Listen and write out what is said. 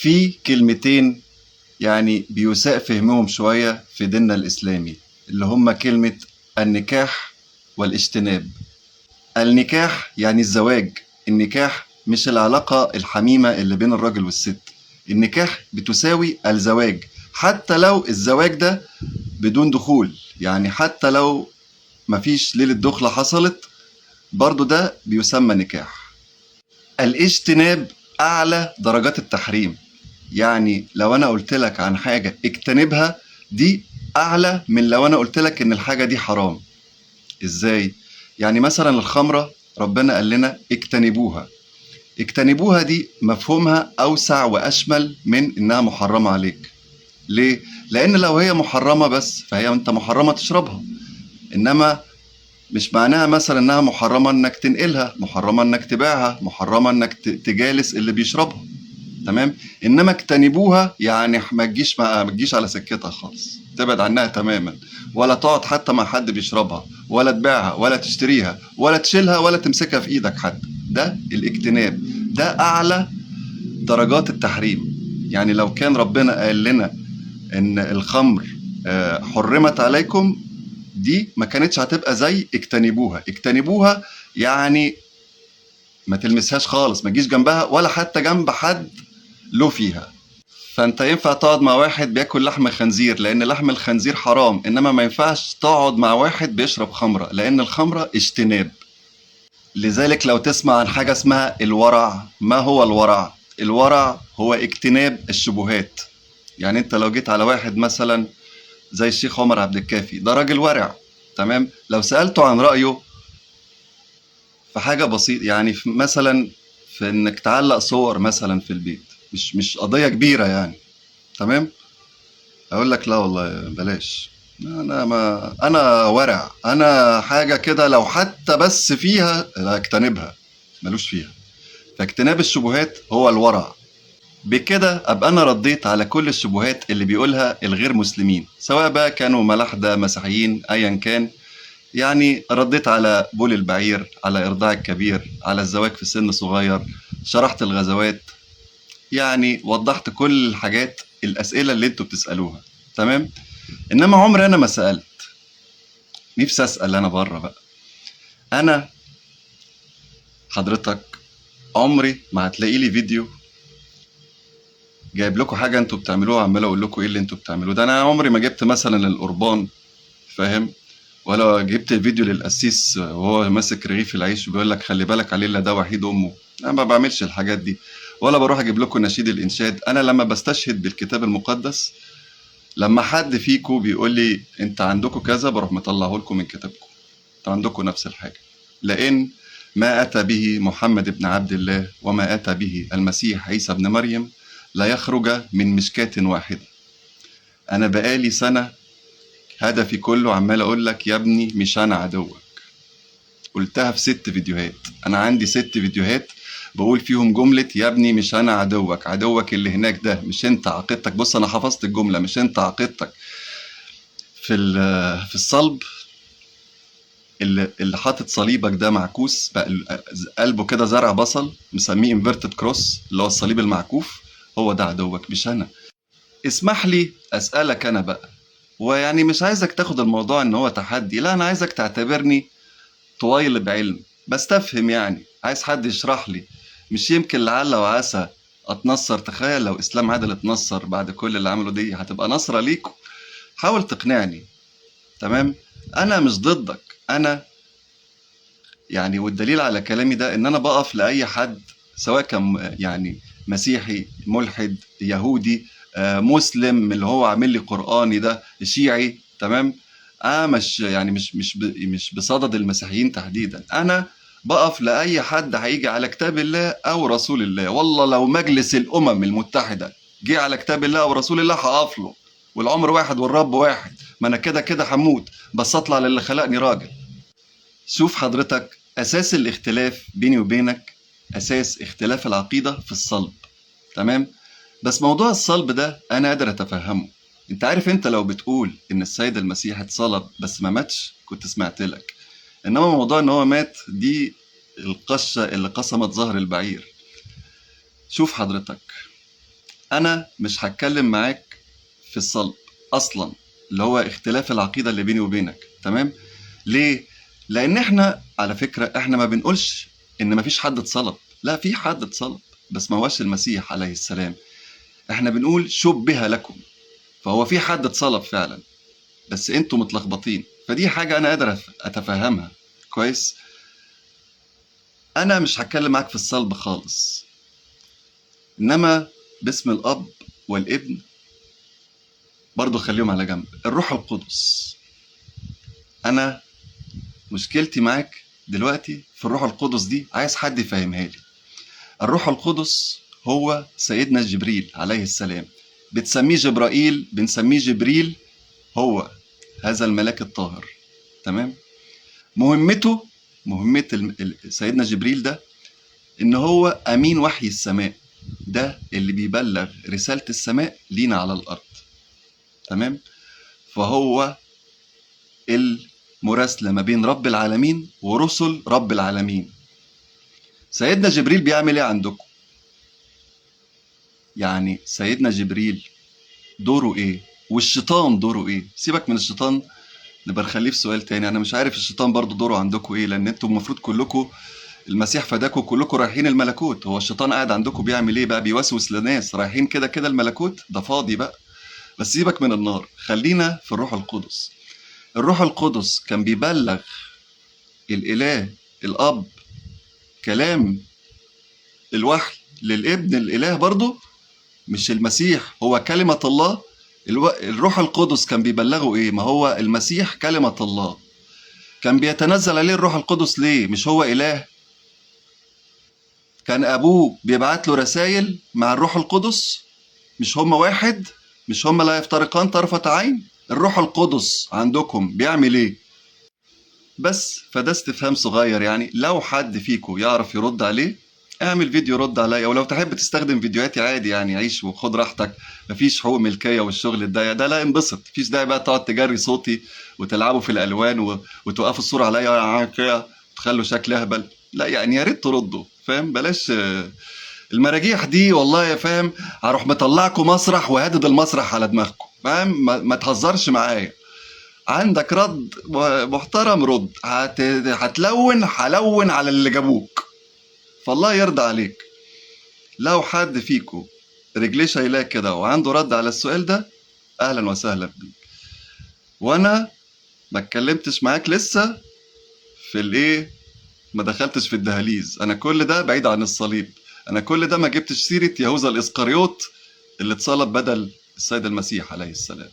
في كلمتين يعني بيساء فهمهم شوية في ديننا الإسلامي، اللي هما كلمة النكاح والاجتناب. النكاح يعني الزواج، النكاح مش العلاقة الحميمة اللي بين الراجل والست. النكاح بتساوي الزواج، حتى لو الزواج ده بدون دخول، يعني حتى لو مفيش ليلة دخلة حصلت برضو ده بيسمى نكاح. الاجتناب أعلى درجات التحريم، يعني لو أنا قلت لك عن حاجة اجتنبها، دي أعلى من لو أنا قلت لك إن الحاجة دي حرام. إزاي؟ يعني مثلا الخمرة ربنا قال لنا اجتنبوها. اجتنبوها دي مفهومها أوسع وأشمل من إنها محرمة عليك. ليه؟ لأن لو هي محرمة بس فهي أنت محرمة تشربها، إنما مش معناها مثلا إنها محرمة إنك تنقلها، محرمة إنك تبيعها، محرمة إنك تجالس اللي بيشربها، تمام؟ إنما اجتنبوها يعني ما تجيش على سكتها خالص، تبعد عنها تماما، ولا تقعد حتى مع حد بيشربها، ولا تبيعها، ولا تشتريها، ولا تشيلها، ولا تمسكها في ايدك حتى. ده الاجتناب، ده اعلى درجات التحريم. يعني لو كان ربنا قال لنا ان الخمر حرمت عليكم، دي ما كانتش هتبقى زي اجتنبوها. اجتنبوها يعني ما تلمسهاش خالص، ما تجيش جنبها ولا حتى جنب حد له فيها. فانت ينفع تقعد مع واحد بياكل لحم خنزير لان لحم الخنزير حرام، انما ما ينفعش تقعد مع واحد بيشرب خمرة لان الخمرة اجتناب. لذلك لو تسمع عن حاجة اسمها الورع، ما هو الورع؟ الورع هو اجتناب الشبهات. يعني انت لو جيت على واحد مثلا زي الشيخ عمر عبد الكافي، ده راجل ورع، تمام؟ لو سألته عن رأيه في حاجة بسيطة، يعني في مثلا في انك تعلق صور مثلا في البيت، مش قضية كبيرة يعني، تمام؟ اقول لك لا والله بلاش، انا ما انا ورع، انا حاجة كده لو حتى بس فيها لا اجتنبها، ملوش فيها. فاجتناب الشبهات هو الورع. بكده ابقى انا رديت على كل الشبهات اللي بيقولها الغير مسلمين، سواء بقى كانوا ملاحدة، مسيحيين، ايا كان. يعني رديت على بول البعير، على ارضاع الكبير، على الزواج في سن صغير، شرحت الغزوات، يعني وضحت كل الحاجات، الاسئله اللي انتوا بتسالوها، تمام؟ انما عمري انا ما سالت. نفسي اسال انا بره بقى. انا حضرتك عمري ما هتلاقي لي فيديو جايب لكم حاجه انتوا بتعملوها عمال اقول لكم ايه اللي انتوا بتعملوه ده. انا عمري ما جبت مثلا القربان، فاهم؟ ولا جبت فيديو للقسيس وهو ماسك رغيف العيش وبيقول لك خلي بالك عليه لا ده وحيد امه. انا ما بعملش الحاجات دي، ولا بروح اجيب لكم نشيد الانشاد. انا لما بستشهد بالكتاب المقدس، لما حد فيكم بيقول لي انت عندكم كذا، بروح مطلعه لكم من كتابكم، انتوا عندكم نفس الحاجه. لان ما اتى به محمد بن عبد الله وما اتى به المسيح عيسى بن مريم لا يخرج من مشكاة واحده. انا بقالي سنه هدفي كله عمال اقول لك يا ابني مش انا عدوك. قلتها في 6 فيديوهات، انا عندي 6 فيديوهات بقول فيهم جملة يا ابني مش انا عدوك، عدوك اللي هناك ده، مش انت عقيدتك. بص انا حفظت الجملة، مش انت عقيدتك في الصلب، اللي حاطط صليبك ده معكوس بقى، قلبه كده زرع بصل، مسميه inverted cross اللي هو الصليب المعكوف، هو ده عدوك مش انا. اسمح لي اسألك انا بقى، ويعني مش عايزك تاخد الموضوع ان هو تحدي، لا انا عايزك تعتبرني طويل بعلم، بستفهم يعني، عايز حد يشرح لي، مش يمكن لعل وعسى اتنصر. تخيل لو اسلام عادل اتنصر بعد كل اللي عمله دي، هتبقى نصرة ليكم. حاول تقنعني، تمام؟ انا مش ضدك، انا يعني والدليل على كلامي ده ان انا بقف لاي حد، سواء كان يعني مسيحي، ملحد، يهودي، مسلم اللي هو عامل لي قرآني ده، شيعي، تمام؟ انا مش يعني مش مش مش بصدد المسيحيين تحديدا، انا بقف لاي حد هيجي على كتاب الله او رسول الله. والله لو مجلس الامم المتحده جه على كتاب الله او رسول الله هقف له، والعمر واحد والرب واحد، ما انا كده كده هموت، بس اطلع للي خلقني راجل. شوف حضرتك، اساس الاختلاف بيني وبينك، اساس اختلاف العقيده في الصلب، تمام؟ بس موضوع الصلب ده انا قادر اتفهمه. انت عارف، انت لو بتقول ان السيد المسيح اتصلب بس ما ماتش كنت سمعت لك، انما موضوع ان هو مات دي القشة اللي قسمت ظهر البعير. شوف حضرتك، انا مش هتكلم معاك في الصلب اصلا، اللي هو اختلاف العقيدة اللي بيني وبينك، تمام؟ ليه؟ لان احنا على فكرة احنا ما بنقولش ان ما فيش حد اتصلب، لا في حد اتصلب بس ما هوش المسيح عليه السلام. احنا بنقول شبه لكم، فهو في حد اتصلب فعلا بس انتوا متلخبطين، فدي حاجة انا قادر اتفهمها كويس. انا مش هتكلم معاك في الصلب خالص، انما باسم الاب والابن برضو خليهم على جنب. الروح القدس، انا مشكلتي معاك دلوقتي في الروح القدس دي، عايز حد يفهمها لي. الروح القدس هو سيدنا جبريل عليه السلام، بتسميه جبرائيل، بنسميه جبريل، هو هذا الملاك الطاهر، تمام؟ مهمة سيدنا جبريل ده إن هو أمين وحي السماء، ده اللي بيبلغ رسالة السماء لينا على الأرض، تمام؟ فهو المراسلة ما بين رب العالمين ورسل رب العالمين. سيدنا جبريل بيعمل إيه عندكم؟ يعني سيدنا جبريل دوره إيه؟ والشيطان دوره إيه؟ سيبك من الشيطان، نبقى نخليه في سؤال تاني. أنا مش عارف الشيطان برضو دوره عندكم إيه، لأن أنتم المفروض كلكم المسيح فداكم، كلكم رايحين الملكوت. هو الشيطان قاعد عندكم بيعمل إيه بقى؟ بيوسوس لناس رايحين كده كده الملكوت، ده فاضي بقى. بس سيبك من النار، خلينا في الروح القدس. الروح القدس كان بيبلغ الإله الأب كلام الوحي للابن الإله برضو، مش المسيح هو كلمة الله. الروح القدس كان بيبلغه إيه؟ ما هو المسيح كلمة الله، كان بيتنزل عليه الروح القدس ليه؟ مش هو إله؟ كان أبوه بيبعت له رسائل مع الروح القدس؟ مش هما واحد؟ مش هما لا يفترقان طرفة عين؟ الروح القدس عندكم بيعمل إيه؟ بس فده استفهام صغير، يعني لو حد فيكم يعرف يرد عليه اعمل فيديو رد عليا، ولو تحب تستخدم فيديوهاتي عادي، يعني عيش وخد راحتك، مفيش حقوق ملكية والشغل الضيق ده، لا انبسط، مفيش داعي بقى تقعد تجري صوتي وتلعبوا في الألوان وتوقفوا الصورة عليا وتخلوا شكل أهبل، لا يعني يا ريت تردوا، فاهم؟ بلاش المراجيح دي والله يا فاهم، هروح مطلعكم مسرح وهدد المسرح على دماغكم، فاهم؟ ما تهزرش معايا. عندك رد محترم رد، هتلون هلون على اللي جابوك، فالله يرضى عليك. لو حد فيكم رجليه شايلاه كده وعنده رد على السؤال ده، اهلا وسهلا بيك. وانا ما اتكلمتش معاك لسه في الايه، ما دخلتش في الدهاليز، انا كل ده بعيد عن الصليب، انا كل ده ما جبتش سيرة يهوذا الاسقريوط اللي اتصلب بدل السيد المسيح عليه السلام.